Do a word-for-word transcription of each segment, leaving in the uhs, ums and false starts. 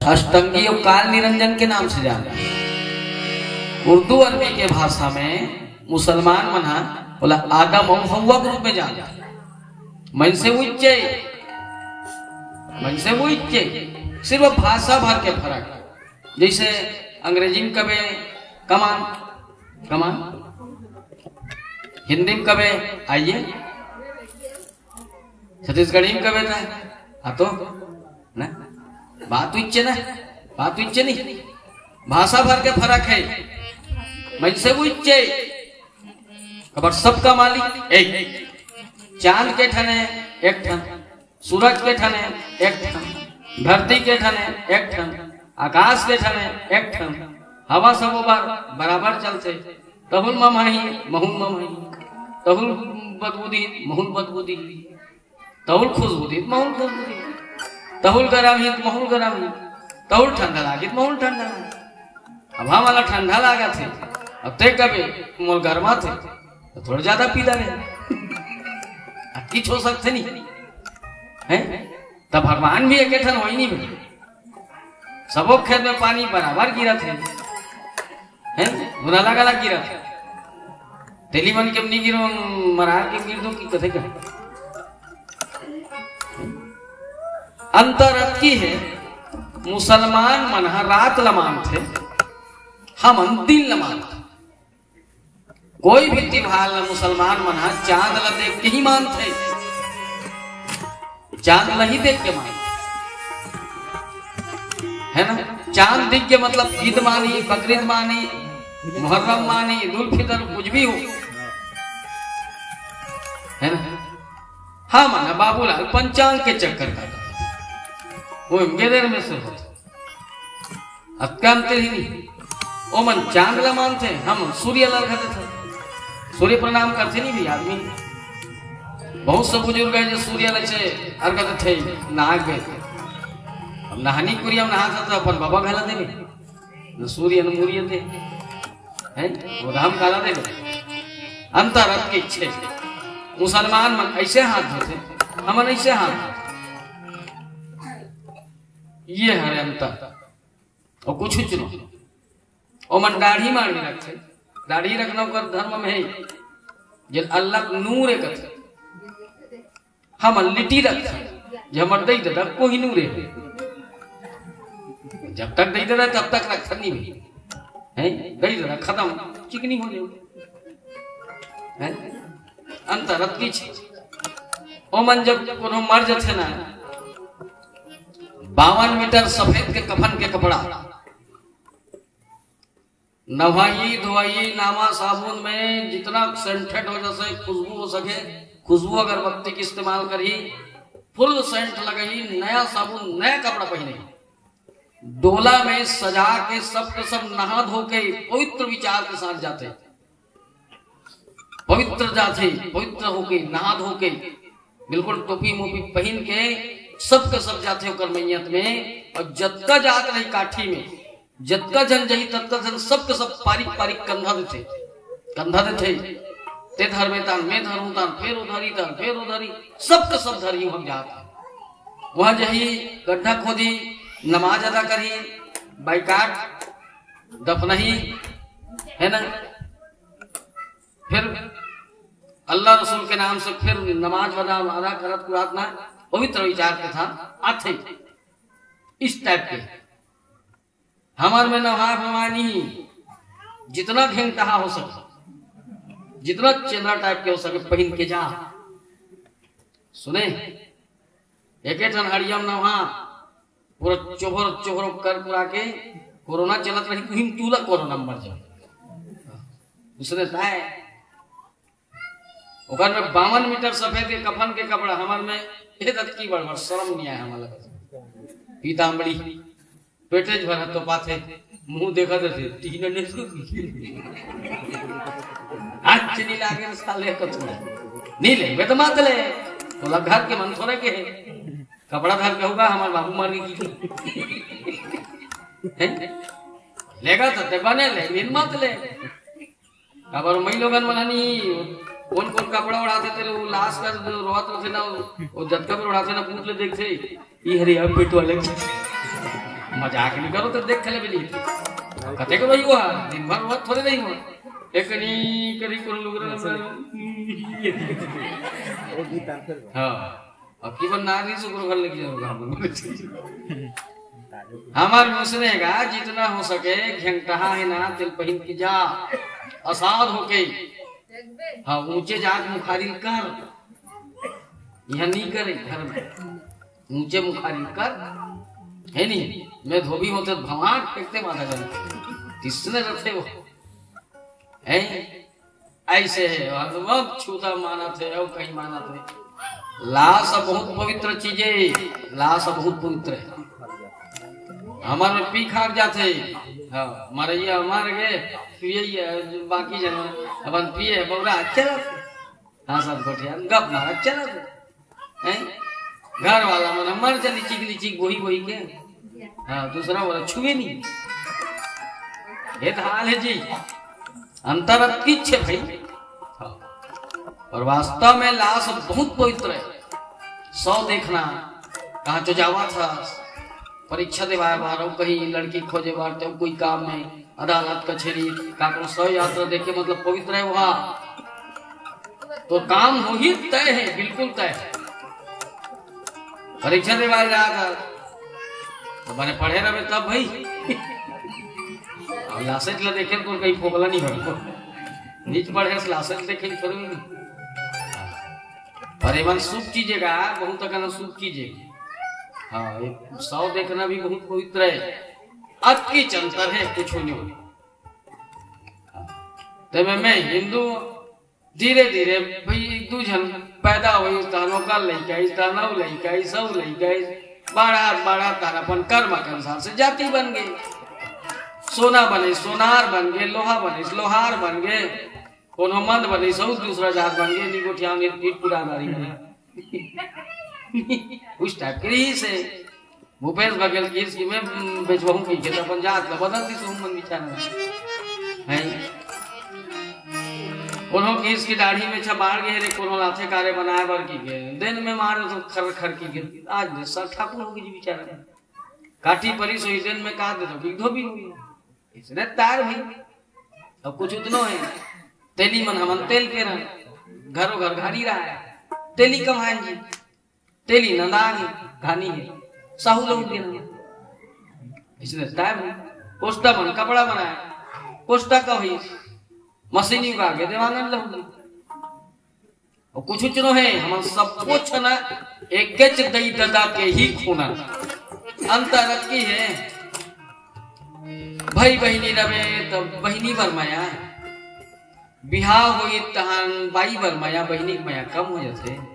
अष्टंगी अउ काल निरंजन के नाम से जानथे। उर्दू अरबी के भाषा में मुसलमान मन ह ओला आदम अउ हव्वा के रूप में जानथे। मनसे उच्चे, मनसे उच्चे, सिर्फ भाषा भर के फरक। जइसे अंग्रेजी में कबे कमान, कमान, हिंदी में कबे आइए, छत्तीसगढ़ी में कबे ना, आ तो ना, बात उच्चे ना, बात उच्चे नहीं, भाषा भर के फरक हे। मनसे उच्चे, अबर सबका मालिक एक। चांद के ठने एक ठन, सूरज के ठने एक ठन, धरती के ठने एक ठन, आकाश के ठने एक ठन, हवा सबो बर बराबर चलथे। तहुल ममही, महुल ममही, तहुल बदबूदी, महुल बदबूदी, तहुल खुशबू दिही, महुल खुशबू दिही, तहुल गरम ही, महुल गरम ही, तहुल ठंडा लागी, महुल ठंडा लागी। अब हमला ठंडा लागत हे, अब ते कबे मोर गरमात हे, तो थोड़ा ज्यादा पी डारे। अब किछु हो सकथे नहीं, हैं? तब भगवान भी एके ठन होई नहीं भाई, सबो खेत में पानी बराबर गिरत हे, हैं? गुना लगा लग गिरत हे। तेली मन के नहीं गिरो, मरार के गिर दो कि कथे का? अंतर अतकी हे, मुसलमान मन ह रात ल मानथे, हमन दिन ल मानथे। कोई भी तिहार ल मुसलमान मन ह चांद ल देख के ही मानथे, चांद ल ही देख के मानथे, है ना? चांद दिख के मतलब ईद मानी, बकरीद मानी, मुहर्रम मानी, ईद उल फितर, कुछ भी हो, है ना? हमन बाबूलाल पंचांग के चक्कर का, वो इनके देर में से होता। अतका अंतर ही नहीं। ओमन चांद ला मानथे, हम सूर्य ला अर्घ देथे। सूर्य प्रणाम करथे नहीं भी आदमी। बहुत से बुजुर्ग हे जो सूर्य ला चे अर्घ देथे, नहा के। अब नहानी कुरिया में नहा था तो अपन बाबा घला देवे। न सूर्य न मूर्य दे। हैं? वो राम काला देवे। अंतर अतके छे। मुसलमान मन ऐसे हाथ धोथे, हमन ऐसे हाथ धोथे। ये हरे अंतर। अउ कुछ चुनो। ओमन दाढ़ी माढ़ी रखथे। दाढ़ी रखना ओकर धर्म में हे। जेन अल्लाह नूर हे कथे। हमन लिट्टी रखथन। जे हमर दई ददा कोहिनूर हे। जब तक दई ददा तब तक रखथन नहीं भाई। हैं? दई ददा खत्म, चिकनी हो जाए। हैं? अंतर अतकी छे। ओमन जब कोनो मर जथे ना, बावन मीटर सफेद के कफन के कपड़ा, नहाई धोई नामा साबुन में जितना सेंटेड हो सके, खुशबू हो सके, खुशबू अगरबत्ती के इस्तेमाल करही, फुल सेंट लगही, नया साबुन, नया कपड़ा पहिने, डोला में सजा के सबके सब नहा धो के पवित्र विचार के साथ जाथे। पवित्र जाथे, पवित्र होके, नहा धो के, बिल्कुल टोपी मोपी पहिन के, सबके सब जाथे ओकर मैयत में। अउ जतका जात रही काठी में, जतका झन जही, ततका झन सबके सब पारिक पारिक कंधा देथे, कंधा देथे। ते धरबे तान, मैं धरूं तान, फेर ओ धरी तान, फेर ओ धरी, सबके सब धरी हम जात। वहां जही, गड्ढा खोदी, नमाज अदा करही, बाइकाट, दफनही, है ना? फिर अल्लाह रसूल के नाम से फिर नमाज वदा अदा करत कुरात ना, पवित्र विचार के था आथे। इस टाइप के हमार में नहा भवानी, जितना घेंगटहा हो सके, जितना चेंद्रा टाइप के हो सके, पहिन के जा। सुने, एके ठन हड़ियम नहा, पूरा चोभर चोभर कर कुरा के कोरोना चलत रही, तुहिन तूला कोरोना मर जा। उसने ताय ओकर में बावन मीटर सफेद के कफन के कपड़ा, हमर में ए दतकी बड़ बड़ शर्म नहीं आए हमला। पीताम्बरी, पेटेज भर तो पाथे, मुंह देखा देथे, तीन ने आज नहीं लागे रे साले कथू। नहीं ले, मैं तो मत ले। तोला घर के मन थोड़े के हे। कपड़ा धर के होगा, हमार बाबू मर गई की। हैं? लेगा तो ते बने ले, बिन मत ले। काबर मई लोगन मन ह नहीं, कौन कौन कपड़ा ओढ़ाथे तेरे, वो लाश का जो रोवत रथे ना, वो जतका भी ओढ़ाथे ना, पूछ ले देखथे, "ई हरे यार पेट वाले।" मजाक नहीं करो तो देख ले भी नहीं। कते के भाई हुआ, दिन भर हुआ, थोड़े नहीं हुआ। एक नहीं करी कोनो लुगरा लुगरा। हाँ, अब की बन नारी से गुरु घर लेके जाऊंगा हम। हमार मुसने का जितना हो सके घेंगटहा है ना, तिल पहिन के जा, असाध होके। हाँ, ऊंचे जात मुखारी कर, यहाँ नहीं करे घर में। ऊंचे मुखारी कर, है नहीं? मैं धोबी होते भवान फेंकते माता जान, किसने रखे वो है? ऐसे है, और वो छूता मानत है, और कहीं मानत है। लाश बहुत पवित्र चीज है, लाश बहुत पवित्र है। हमारे पी खाक जाते, हाँ, मरैया मर गए, पिए, बाकी जन अपन पिए, बौरा चला। हाँ, सब गोठिया गप मारा चला। हैं? घर वाला मन मर चली चिक लिचिक बोही बोही के। हाँ, दूसरा वाला छुए नहीं। ये तो हाल है जी, अंतर अब किच है भाई। हाँ। और वास्तव में लाश बहुत पवित्र है। सौ देखना, कहाँ चो जावा था, परीक्षा देवाए बार, और कहीं लड़की खोजे बार, तो कोई काम में, अदालत कचहरी, काकरो सौ यात्रा देखे, मतलब पवित्र है वहाँ। तो काम हो ही तय है, बिल्कुल तय है। परीक्षा देवाए जाकर तो मैंने पढ़े रहे तब भाई। अब लासेट ला देखे तो कहीं फोकला नहीं हो। नीच पढ़े से लासेट देखे नहीं करूँगी। पर एमन शुभ चीज है का, बहुत अकन शुभ चीज है। हाँ, ये सौ देखना भी बहुत पवित्र है। अतकी अंतर है, कुछ नहीं हो। हाँ। ते में मैं हिंदू धीरे धीरे भाई एक दू झन पैदा होई, तहन ओकर लइका आई, तहन अउ लइका आई, सब लइका आई, बाढ़त बाढ़त तहन अपन कर्म के अनुसार से जाति बन गई। सोना बने सोनार बन गए, लोहा बने लोहार बन गए, कोनो मंद बने सब दूसरा जात बन गए, निगोठिया में ईट पुराना रही है। उस टाइप के रही से भूपेश बघेल किहिस कि मैं, हम्म, बेचवाहूँ कहिके, त अपन जात ला बदल दिस, ओमन बिचारा। हैं? कोनो किहिस कि दाढ़ी में छबाड़ गे रे, कोनो लाथे कारे बनाए बर कहिके। दिन में मारे तो खर खर कहिके। आज ले सर ठाकुर हो गई जी बिचारा। काठी परी सोई दिन में काट दे तो कि धोबी हो गई। इसने तार भाई। अब कुछ उतनो है। तेली मन हमन तेल पेरन। घरो घर घानी रहा है। तेली कमाएं जी। तेली नंदानी, घानी है, साहू लोग के नाम। इसने टाइम कोष्टा बन कपड़ा बनाया, कोष्टा का हुई, मशीनी का आगे देवांगन लहूंगी। और कुछ उचनो है, हम सब कुछ ना, एक केच दई ददा के ही खूना। अंतर की है, भाई बहिनी रवे तो बहिनी बर मया, बिहाव होई तहन बाई बर मया, बहिनी के मया कम हो जाथे।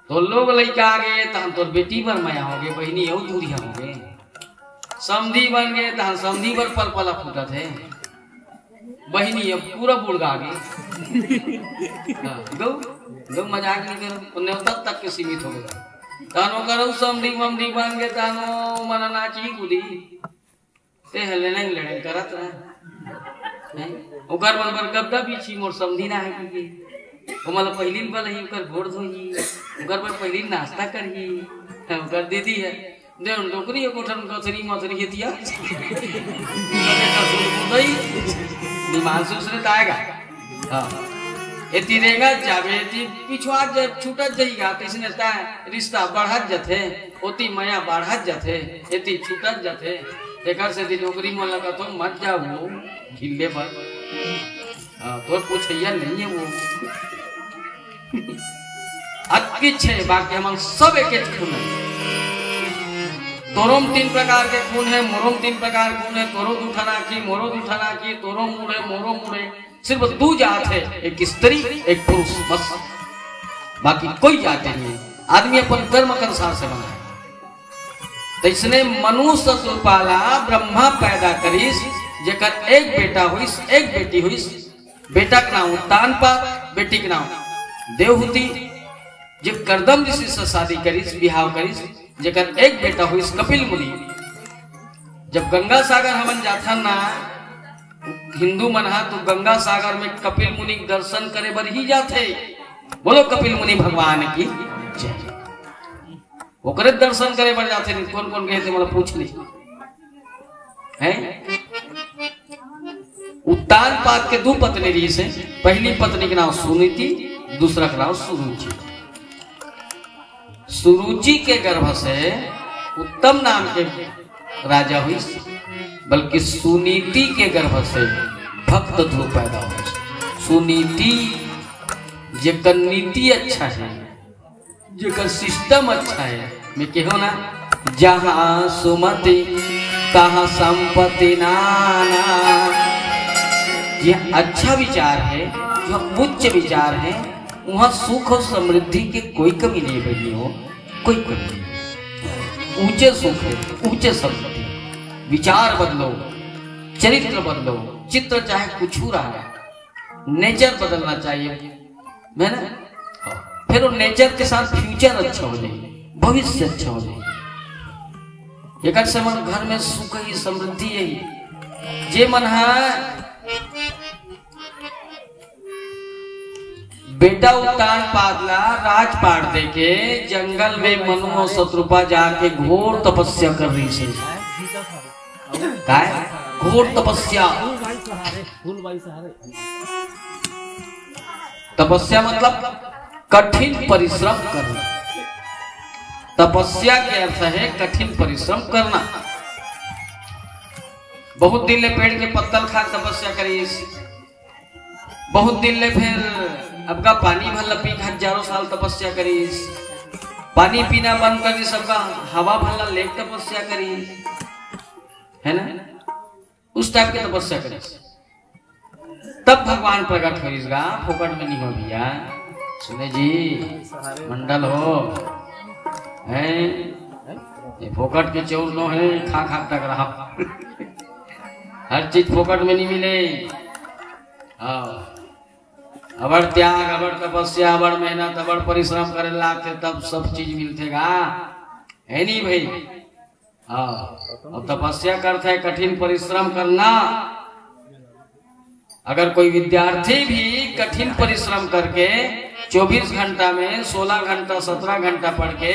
तो लोग लइका आ गए तहन तोर बेटी बर मया हो गए, बहिनी अउ दूरिहा हो गए। समधी बन गए तहन समधी बर पलपला फूटत है, बहिनी अब पूरा बुड़गा गए। हाँ, गौ, गौ मजाक नहीं करो, न्योता तक के सीमित हो गए। तहन ओकर अउ समधी ममधी बन गए, तहन ओ मना नाची कूदी। ते ह लेने लेने करत रहे। हैं? ओकर मन बर गद्दा बिछी मोर समधी ना है कि के। ओमन ला पहिली बलही ओकर गोड़ धोही, ओकर बर पहिली नाश्ता करही। हैं, ओकर दीदी है। दे उन डोकरी है कोठन कथरी मथरी हेतिया। निमांशु से ताएगा। हाँ। एती रेंगत जाबे, एती पिछुआ जब छूटत जइगा, तइसने ताए रिश्ता बढ़त जथे। ओती मया बाढ़त जथे, एती छूटत जथे। एकर सेती डोकरी मन ला कथों, "मत जाओ वो ढिल्ले पर।" हाँ, तोर पूछइया नहीं है वो। अतकिच है, बाकी हमन सब एकेच खून है। तोरोम तीन प्रकार के खून है, मोरोम तीन प्रकार खून है, तोरो दू ठन आँखी, मोरो दू ठन आँखी, तोरो मुड़ है, मोरो मुड़ है, सिर्फ दू जात है, एक स्त्री, एक पुरुष, बस, बाकी कोई जात नहीं है। आदमी अपन कर्म के अनुसार से बना है। तइसने मनुष्य रूपा ला ब्रह्मा पैदा करिस, जेकर एक बेटा होइस, एक बेटी होइस। बेटा के नाम तानपा, बेटी के नाम देवहूति। जे करदम ऋषि से शादी करिस, बिहाव करिस, जेकर एक बेटा होइस कपिल मुनि। जब गंगा सागर हमन जाथन ना, हिंदू मन हा तो गंगा सागर में कपिल मुनि के दर्शन करे बर ही जाथे। बोलो कपिल मुनि भगवान की जय। ओकरे दर्शन करे बर जाथे। नहीं कोन कोन गए थे, मोला पूछ ले। हैं? उत्तान पाद के दू पत्नी रहिस हे। पहली पत्नी के नाम सुनीति, दूसरा के नाम सुरुचि। सुरुचि के गर्भ से उत्तम नाम के राजा हुई, बल्कि सुनीति के गर्भ से भक्त ध्रुव पैदा हुई। सुनीति, जेकर नीति अच्छा है, जेकर सिस्टम अच्छा है, मैं कहो ना, जहाँ सुमति तहाँ संपत्ति नाना। ये अच्छा विचार है, जो उच्च विचार है, वहाँ सुख और समृद्धि के कोई कमी नहीं बनी हो, कोई कमी नहीं। ऊंचे सुख है, ऊंचे समृद्धि। विचार बदलो, चरित्र बदलो, चित्र चाहे कुछ रहा है, नेचर बदलना चाहिए, है ना? फिर वो नेचर के साथ फ्यूचर अच्छा हो जाए, भविष्य अच्छा हो जाए। एक से मन घर में सुख ही समृद्धि यही। जे मन हा बेटा उत्तान पाद ला राजपाट देके जंगल में मनु और शत्रुपा जाके घोर तपस्या कर रहिस हे। काय? घोर तपस्या। तपस्या मतलब कठिन परिश्रम करना। तपस्या के अर्थ है कठिन परिश्रम करना। बहुत दिन ले पेड़ के पत्तल खा तपस्या करिस। बहुत दिन ले फिर अबका पानी भर ला पी के हजारों साल तपस्या करिस। पानी पीना बंद कर दिस, अबका हवा भर ला लेके तपस्या करिस, है ना? उस टाइप के तपस्या करिस। तब भगवान प्रकट होइस गा, फोकट में नहीं हो भैया। सुने जी, मंडल हो, हैं? ये फोकट के चौर नो है, खा खा तक रहा। हर चीज फोकट में नहीं मिले। हाँ, अबड़ त्याग, अबड़ तपस्या, अबड़ मेहनत, अबड़ परिश्रम करे लागथे, तब सब चीज मिलथे गा, है नहीं भाई? हाँ, और तपस्या करथे, कठिन परिश्रम करना। अगर कोई विद्यार्थी भी कठिन परिश्रम करके चौबीस घंटा में सोलह घंटा, सत्रह घंटा पढ़ के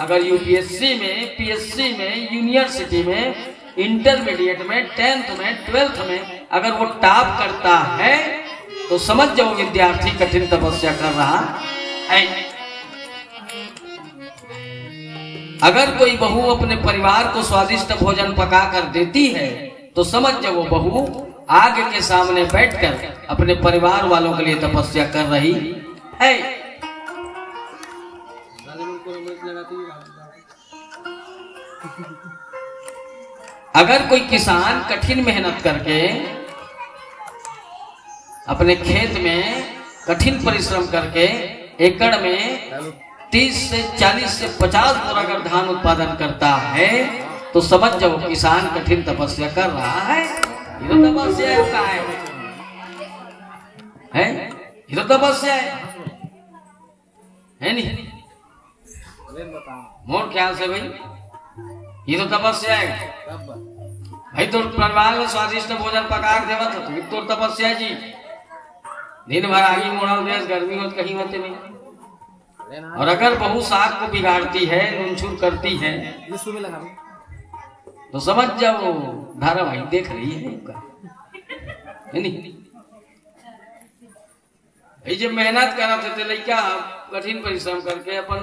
अगर यूपीएससी में, पीएससी में, यूनिवर्सिटी में, इंटरमीडिएट में, टेंथ में, ट्वेल्थ में अगर वो टॉप करता है, तो समझ जाओ विद्यार्थी कठिन तपस्या कर रहा है। अगर कोई बहू अपने परिवार को स्वादिष्ट भोजन पका कर देती है, तो समझ जाओ वो बहू आग के सामने बैठकर अपने परिवार वालों के लिए तपस्या कर रही है। अगर कोई किसान कठिन मेहनत करके अपने खेत में कठिन परिश्रम करके एकड़ में तीस से चालीस से पचास बोरा अगर धान उत्पादन करता है, तो समझ जाओ किसान कठिन तपस्या कर रहा है। ये तो तपस्या है, का है? हैं? ये तो तपस्या है, है नहीं? मोर ख्याल से भाई, ये तो तपस्या है। भाई, तोर परिवार में स्वादिष्ट भोजन पका के देवत हो, तो तोर तपस्या जी। दिन भर आगी मोड़ा देस, गर्मी हो तो कहीं होते नहीं। और अगर बहू साग को बिगाड़ती है, नुनछुर करती है, तो समझ जाओ धारावाहिक देख रही है उनका, है नहीं? भाई, जब मेहनत करत हे, ते लइका कठिन परिश्रम करके अपन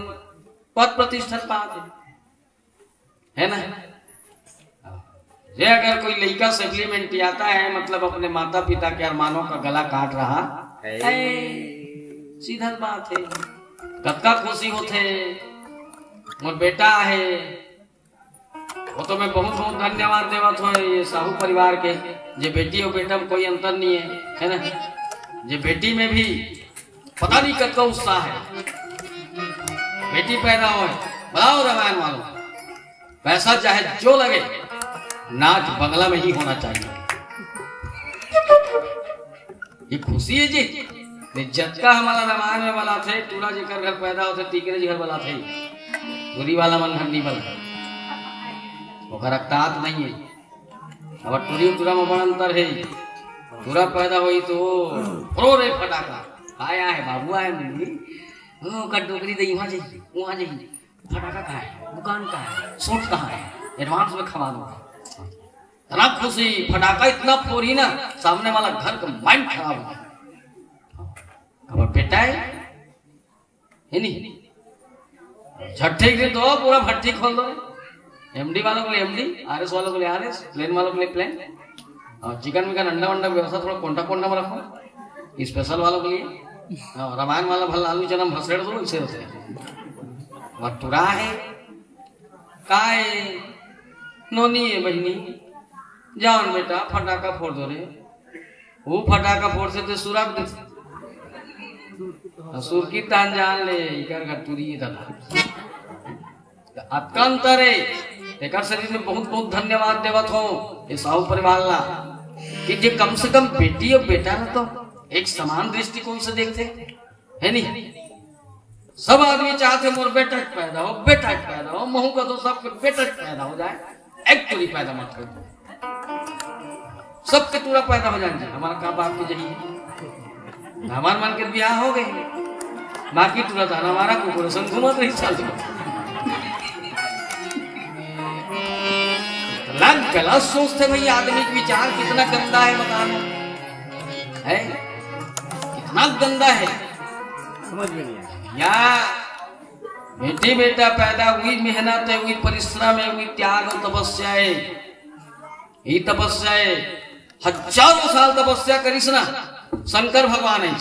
पद प्रतिष्ठा पात हे, है ना? जे अगर कोई लइका सप्लीमेंटी आता है, मतलब अपने माता पिता के अरमानों का गला काट रहा है, सीधा बात है। कतका खुशी होथे, मोर बेटा है, वो तो मैं बहुत बहुत धन्यवाद देवत हो ये साहू परिवार के, जे बेटी और बेटा में कोई अंतर नहीं है, है ना? जे बेटी में भी पता नहीं कतका उत्साह है, बेटी पैदा हो, बुलाओ रामायण वालों, पैसा चाहे जो लगे, नाच बंगला में ही होना चाहिए। ये खुशी है जी। नहीं, जतका हमारा रामायण में बलाथे, टूरा जेकर घर पैदा होथे, तीकरे जी घर बलाथे। टूरी वाला मन घर नहीं बला, ओकर रक्तात नहीं है। अब टूरी टूरा में बड़ अंतर है। टूरा पैदा होई तो रो रे फटाका, आया है बाबू, आया मम्मी, ओ का डोकरी दे, वहां जाइए, वहां जाइए। फटाका खाए। दुकान कहाँ है, सूट कहाँ है, एडवांस में खवा दो। इतना खुशी, फटाका इतना फोड़ी ना, सामने वाला घर का माइंड खराब हो गया। अब बेटा है, है नहीं, झट्टे के दो, पूरा भट्टी खोल दो। एमडी वालों के लिए एमडी, आरएस वालों के लिए आरएस, प्लेन वालों के लिए प्लेन। और चिकन विकन, अंडा वंडा व्यवस्था थोड़ा कोंटा कोंटा में रखो, स्पेशल वालों के लिए। और रामायण वाला भला आलू चना भसेड़ दो, इसे होते हैं। और तुरा है, काय नोनी है बहिनी, जाओ न बेटा, फटाका फोड़ दो रे। वो फटाका फोड़ से तो सुराग दे। सुर की तान जान ले, इकर का तुरी है दादा। अतका अंतर है। एकर शरीर में बहुत बहुत धन्यवाद देवत हो ये साहू परिवार ला, कि जे कम से कम बेटी और बेटा ना तो एक समान दृष्टिकोण से देखते, है नहीं? सब आदमी चाहते मोर बेटा के पैदा हो, बेटा के पैदा हो, महू का तो सबके बेटा के पैदा हो जाए, एक टुरी पैदा मत कर दो। सबके टुरा पैदा हो जाए जी, हमारा का बाप के जही। हमार मन के बियाह हो गए, बाकी टुरा ताना हमारा कुकुर संग घूमत रही साल। लग गलत सोचते भाई, आदमी के विचार कितना गंदा है, बताना है, कितना गंदा है। समझ में नहीं आया। या बेटी बेटा पैदा हुई मेहनत है, हुई परिश्रम है, हुई त्याग और तपस्या है। ये तपस्या है, हजारों साल तपस्या करिस ना शंकर भगवान है।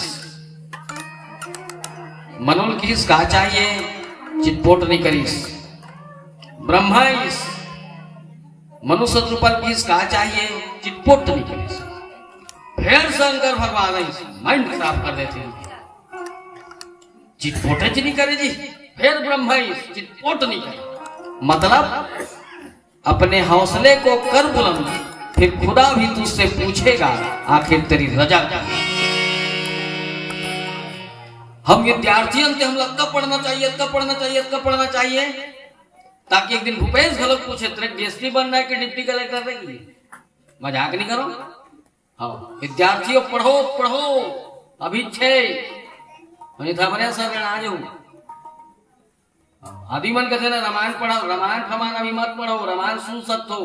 मनुल किस का चाहिए, चितपोट नहीं करिस। ब्रह्मा इस मनुष्य रूपल किस का चाहिए, चितपोट नहीं करिस। फिर शंकर भगवान इस माइंड खराब कर देते हैं, चितपोट च नहीं करे जी। फिर ब्रह्मा इस चितपोट नहीं करे, मतलब अपने हौसले को कर बुलंद, फिर खुदा भी तुझसे पूछेगा आखिर तेरी रजा क्या है। हम विद्यार्थी हन ते हमला अतका पढ़ना चाहिए, अतका पढ़ना चाहिए, अतका पढ़ना चाहिए, ताकि एक दिन भूपेश घलोक पूछे, "तेरे डीएसपी बनना है कि डिप्टी कलेक्टर रहेगी?" मजाक नहीं करो। हाँ, विद्यार्थियों, पढ़ो, पढ़ो, अभी छे। नहीं था बने सर, आ जाऊँ। आदि मन कहते ना, रामायण पढ़ो, रामायण फमान अभी मत पढ़ो, रामायण सुन सकते हो।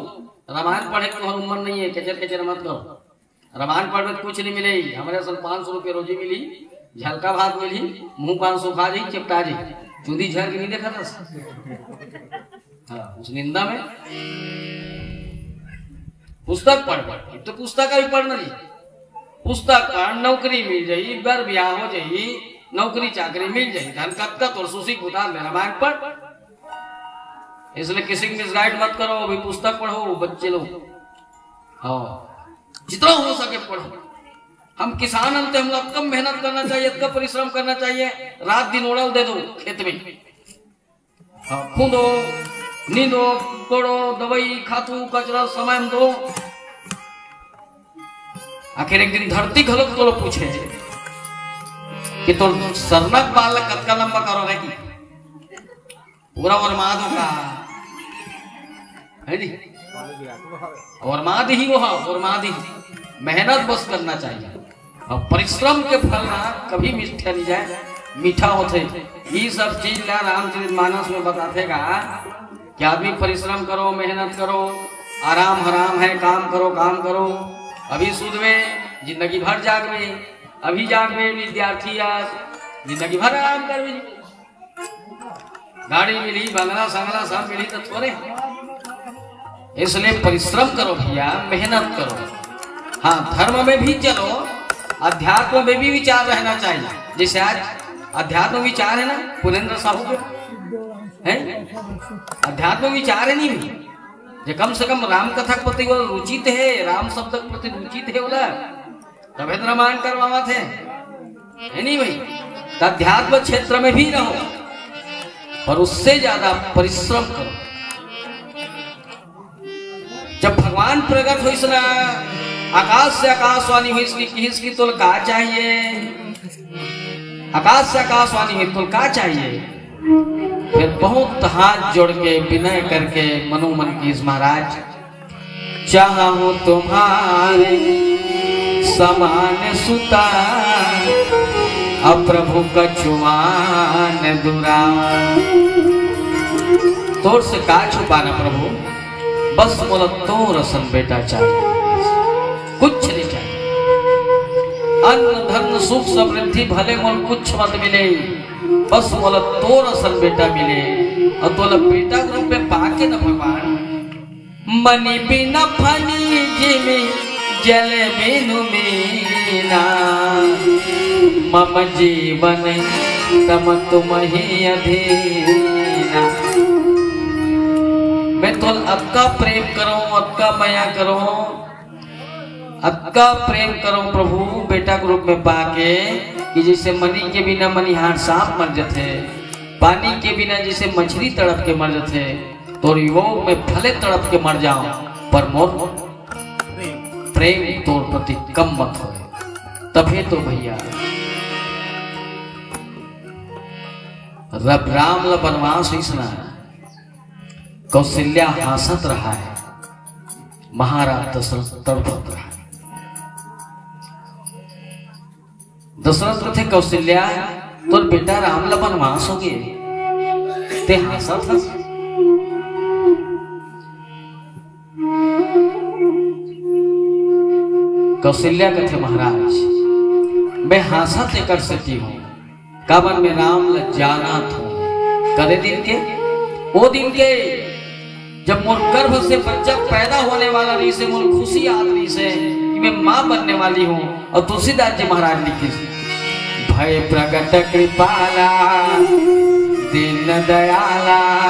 रामायण पढ़े के तुम्हारी उम्र नहीं है, केचर केचर मत करो। रामायण पढ़ में कुछ नहीं मिले, हमारे असन पाँच सौ रुपये रोजी मिली, झलका भात मिली, मुंह पान सुखा जी, चिपटा जी, चूंदी झर के नहीं देखा था। हाँ, उस निंदा में पुस्तक पढ़, पढ़, एक तो पुस्तक अभी पढ़ना नहीं, पुस्तक पढ़, नौकरी मिल जाई, बर ब्याह हो जाई, नौकरी चाकरी मिल जाई, धन कत्ता तोर सुसी गुदा मेरा मांग पढ़। इसलिए किसी की मिसगाइड मत करो, अभी पुस्तक पढ़ो बच्चे लोग। हाँ, जितना हो सके पढ़ो। हम किसान हन ते हमला कम मेहनत करना चाहिए, कम परिश्रम करना चाहिए। रात दिन ओड़ल दे दो खेत में, हाँ, कूदो, नींदो, कोड़ो, दवाई, खातू, कचरा समय में दो। आखिर एक दिन धरती घलोक तो पूछे कि तो सरनक बाल ला कतका लंबा करो रे की? पूरा ओरमा दो का? है जी? ओरमा दी ही वो, हाँ, ओरमा दी। मेहनत बस करना चाहिए। और परिश्रम के फल ना कभी मीठा नहीं जाए, मीठा होथे। ये सब चीज ला रामचरित मानस में बताथे का कि आदमी परिश्रम करो, मेहनत करो, आराम हराम है, काम करो, काम करो। अभी सुतबे, जिंदगी भर जागबे, अभी जागबे, विद्यार्थी आज जिंदगी भर आराम करबे। गाड़ी मिली, बंगला संगला सब मिली तो थोड़े। इसलिए परिश्रम करो भैया, मेहनत करो। हाँ, धर्म में भी चलो, अध्यात्म में भी विचार रहना चाहिए। जैसे आज अध्यात्म विचार है ना पुरेंद्र साहू के, है अध्यात्म विचार है नहीं, जो कम से कम राम कथा के प्रति वो रुचित है, राम शब्द के प्रति रुचित है बोला, तबे तो रामायण करवावत है, है नहीं भाई? तो अध्यात्म क्षेत्र में भी रहो, पर उससे ज्यादा परिश्रम करो। जब भगवान प्रकट होइस ना, आकाश से आकाशवाणी होइस कि, किहिस कि तोल का चाहिए? आकाश से आकाशवाणी होइस, तोल का चाहिए? फिर बहुत हाथ जोड़ के विनय करके मनु मन किहिस, महाराज, चाहहूं तुम्हारे समान सुता, अब प्रभु कछुआन दुरान। तोर से का छुपाना प्रभु, बस मोला तोर असन बेटा चाहिए, कुछ नहीं चाहिए। अन्न धन सुख समृद्धि भले मोल कुछ मत मिले, बस मोला तोर असन बेटा मिले। अउ तोला बेटा के रूप में पाके न भगवान, मनि बिना फनि जिमि जल बिनु मीना, मम जीवन तम तुमहि अधीना। मैं तोल अतका प्रेम करूं, अतका मया करूं, अतका प्रेम करूं प्रभु, बेटा के रूप में पाके, कि जैसे मनी के बिना मनिहार सांप मर जथे, पानी के बिना जैसे मछली तड़प के मर जथे, तोर योग में भले तड़प के मर जाओ, पर मोर प्रेम तोर प्रति कम मत होए। तभे तो भैया, रब राम ला बनवास इसना, कौशल्या हांसत रहा है, महाराज दशरथ तड़पत रहा है। दशरथ कथे, "कौशल्या, तोर बेटा राम ला बनवास होगे, ते हांसत हस?" कौशल्या कथे, "महाराज, मैं हांसत एकर सेती हूं, काबर मैं राम ला जानत हूं।" करे दिन के, ओ दिन के, जब मोर गर्भ से बच्चा पैदा होने वाला रहिसे, मोर खुशी आत रहिसे कि मैं माँ बनने वाली हूँ। अउ तुलसीदास जी महाराज लिखिस, "भय प्रगट कृपाला दीन दयाला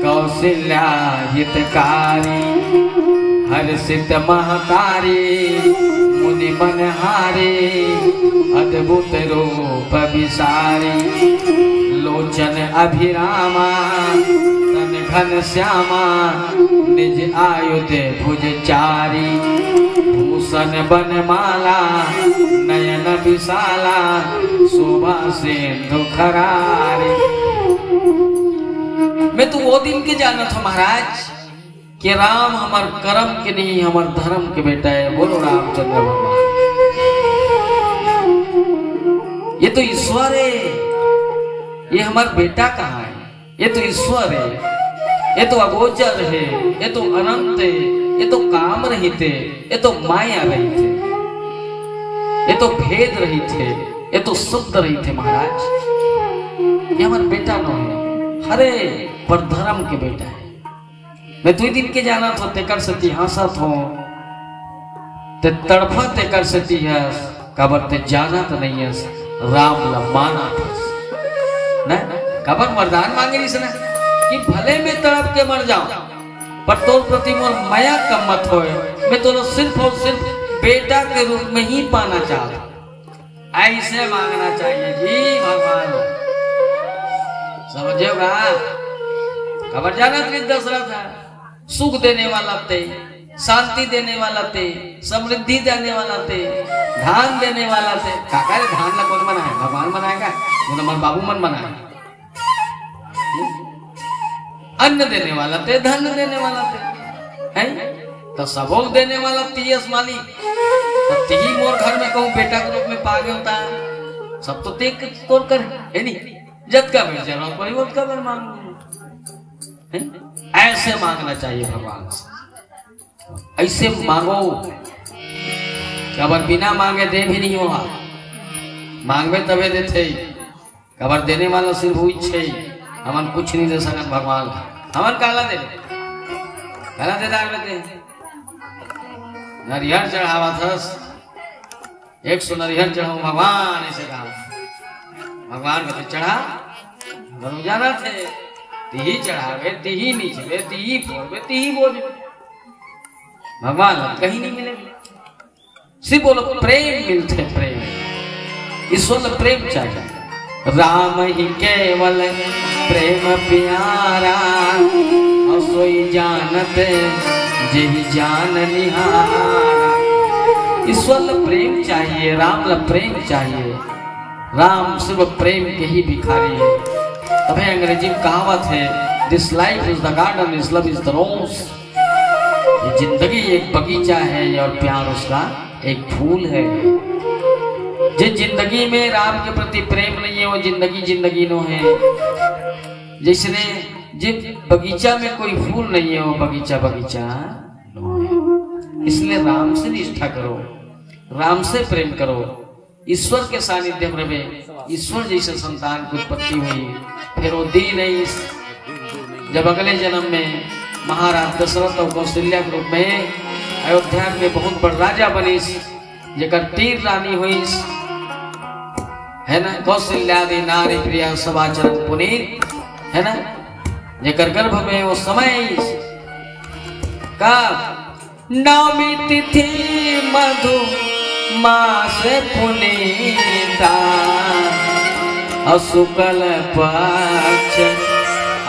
कौशल्या हितकारी, हर्षित महतारी मुनि मनहारी, अद्भुत रूप विसारी, लोचन अभिरामा तन घन श्यामा, निज आयुध भुज चारी, भूषण बनमाला नयन विशाला, शोभा सिंधु खरारी।" मैं तो वो दिन के जानत हूँ महाराज, कि राम हमर करम के नहीं, हमर धर्म के बेटा है। बोलो रामचंद्र भगवान। ये तो ईश्वर है, ये हमर बेटा कहाँ है? ये तो ईश्वर है, ये तो अगोचर है, ये तो अनंत है, ये तो काम रहित है, ये तो माया रहित है, ये तो भेद रहित है, ये तो शब्द रहित है महाराज। ये हमर बेटा नो है, हरे पर धर्म के बेटा है। मैं दुई दिन के जानत हो, तेकर सेती हांसत हो, ते तड़फत तेकर सेती हस, काबर ते जानत नहीं हस, राम ला मानत हस। न? काबर वरदान मांगे रहिस न, कि भले मैं तड़प के मर जाऊं, पर तोर प्रति मोर मया कम मत होए, मैं तोला सिर्फ और सिर्फ बेटा के रूप में ही पाना चाहता हूं। ऐसे मांगना चाहिए जी भगवान। समझे हो गा? काबर जानत नहीं दशरथ है, सुख देने वाला ते, शांति देने वाला ते, समृद्धि देने वाला ते, धान देने वाला ते। काका रे, धान ला कौन बनाए? भगवान बनाएगा? वो तो हमारे बाबू मन बनाए। अन्न देने वाला ते, धन देने वाला ते, हैं? तो सबो देने वाला तिही अस मालिक। तो तिही मोर घर में कहूँ बेटा के रूप में पागे होता है, सब तो तें तोर कर है नहीं। जतका बेर जरूरत पड़ी, ओतका बेर मांगो, हैं? ऐसे मांगना चाहिए भगवान से। ऐसे मांगो, काबर बिना मांगे दे भी नहीं हो, मांगबे तबे देथे। काबर देने वाला सिर्फ उही छे, हमन कुछ नहीं दे सकत भगवान। हमन काला दे, काला दे दान में दे। नरिहर चढ़ावा थस, एक सौ नरिहर चढ़ाऊं भगवान, ऐसे कहा। भगवान कहते, "चढ़ा।" हम जाना थे, तिही चढ़ावे, तिही नीचवे, तिही फोड़वे, तिही बोझवे। भगवान ला कहीं नहीं मिले। सिर्फ बोलो, प्रेम मिलते, प्रेम। ईश्वर ला प्रेम चाहिए। राम ही केवल प्रेम प्यारा, और सोई जानत जेहि जान निहारा। ईश्वर ला प्रेम चाहिए, राम ला प्रेम चाहिए। राम सिर्फ प्रेम के ही भिखारी है। तबे अंग्रेजी में कहावत है, "This life is the garden, this love is the rose।" ये जिंदगी एक बगीचा है और प्यार उसका एक फूल है। जिस जिंदगी में राम के प्रति प्रेम नहीं है, वो जिंदगी जिंदगी नो है। जिसने जे बगीचा में कोई फूल नहीं है, वो बगीचा बगीचा नोहे। इसलिए राम से निष्ठा करो, राम से प्रेम करो। ईश्वर के सानिध्य में रहे, ईश्वर जैसे संतान की उत्पत्ति हुई। फिर वो दी नहीं, जब अगले जन्म में महाराज दशरथ और कौशल्या के रूप में अयोध्या में बहुत बड़ राजा बनिस, जेकर तीन रानी हुईस, है ना, कौशल्यादि नारी प्रिय सभाचरण पुनीत, है ना, जेकर गर्भ में वो समय आइस, का नवमी तिथि मधु मास पुनीता, अ शुक्ल पक्ष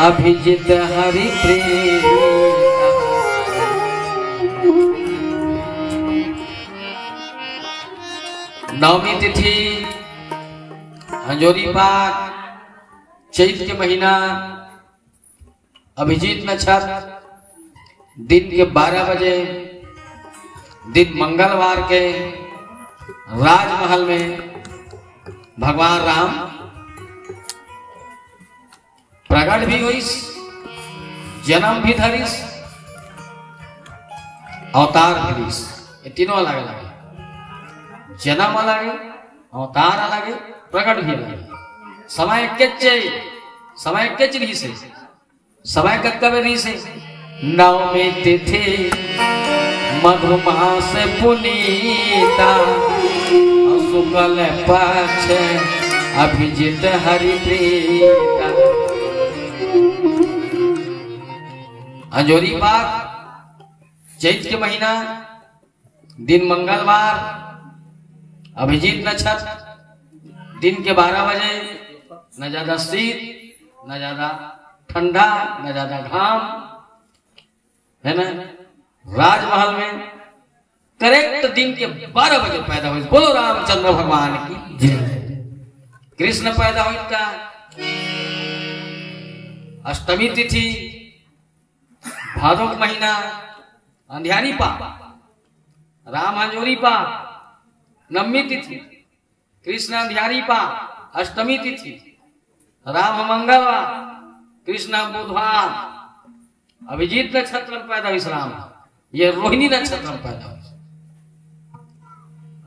अभिजित हरि प्रीता। नवमी तिथि, अंजोरी पाख, चैत के महीना, अभिजीत नक्षत्र, दिन के बारह बजे, दिन मंगलवार के राजमहल में भगवान राम प्रगट भी होइस, जन्म भी धरिस, अवतार भी लिस। ये तीनों अलग अलग है। जन्म अलग है, अवतार अलग है, प्रगट भी अलग है। समय एकेच, समय एकेच रहिस हे। समय कतका बेर रहिस हे? नवमी तिथि मधुमास पुनीता, शुक्ल पक्ष अभिजित हरि प्रीता। अंजोरी पाख, चैत के महीना, दिन मंगलवार, अभिजीत नक्षत्र, दिन के बारह बजे, न ज्यादा शीत, न ज्यादा ठंडा, न ज्यादा घाम, है ना। राजमहल में करेक्ट दिन के बारह बजे पैदा हुई। बोलो रामचंद्र भगवान की जय। कृष्ण पैदा हुई का अष्टमी तिथि, भादो के महीना, अंधियारी पा, राम अंजोरी पा, नवमी तिथि, कृष्ण अंधियारी पा, अष्टमी तिथि, राम मंगलवार, कृष्ण बुधवार, अभिजीत नक्षत्र में पैदा हुई राम, ये रोहिणी नक्षत्र में पैदा हुई।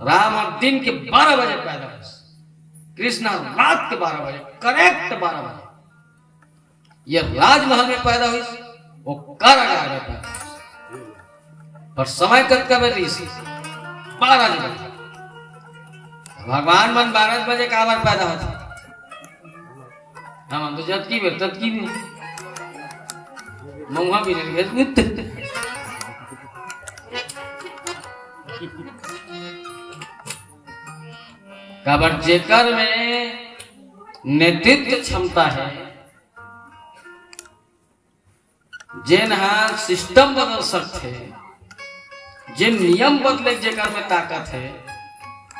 राम दिन के बारह बजे पैदा हुई, कृष्ण रात के बारह बजे, करेक्ट बारह बजे। ये राजमहल में पैदा हुई, वो कारागार में पैदा हुई। पर समय कतका बेर रहिस? बारह बजे। भगवान मन बारह बजे काबर पैदा होथे? हम तो जतकी बेर, ततकी बेर। महुआ भी नहीं भेज। काबर जेकर में नेतृत्व क्षमता है, जेन ह सिस्टम बदल सकथे, जेन नियम बदले जेकर में ताकत है,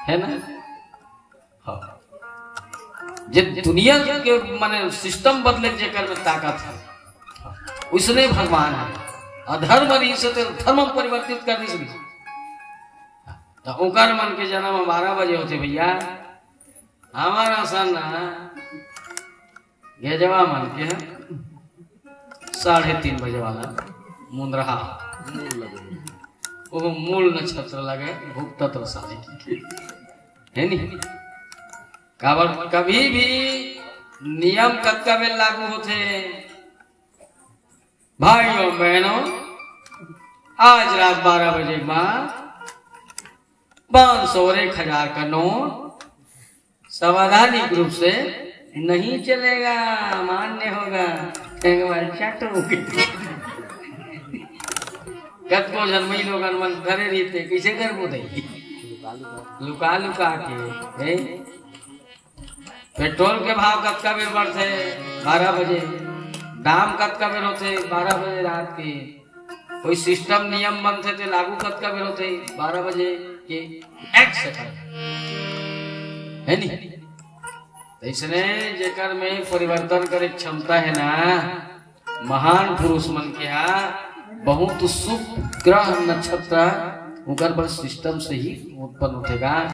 है ना? हाँ। जे दुनिया के माने सिस्टम बदले जेकर में ताकत है, उसने भगवान है। अधर्म रहिस हे तो धर्म में परिवर्तित कर दिस। तो ओकर मन के जन्म बारह बजे होथे भैया, हमारा सन ना, गेजवा मन के साढ़े तीन बजे वाला मुंदरहा, वो मूल नक्षत्र लगे, भुगतत रसाली, है नी? काबर कभी भी नियम कतका बेर लागू होथे, भाइयों बहनों, आज रात बारह बजे के बाद पाँच सौ और एक हजार का नोट संवैधानिक रूप से नहीं चलेगा, मान्य होगा। एक बार चट हो गई। कतको जन मई लोगन मन घरे रहिथे, कइसे करबो दई? लुका लुका के, हैं? पेट्रोल के भाव कतका बेर बढ़थे? बारह बजे। दाम कतका बेर होथे? बारह बजे रात के। कोई सिस्टम नियम बनथे ते लागू कतका बेर होथे? बारह बजे के एक सेकंड, है नी? तइसने जेकर में परिवर्तन करे के क्षमता है ना, महान पुरुष मन के हा बहुत शुभ ग्रह नक्षत्र ओकर बर सिस्टम से ही उत्पन्न होथे गा।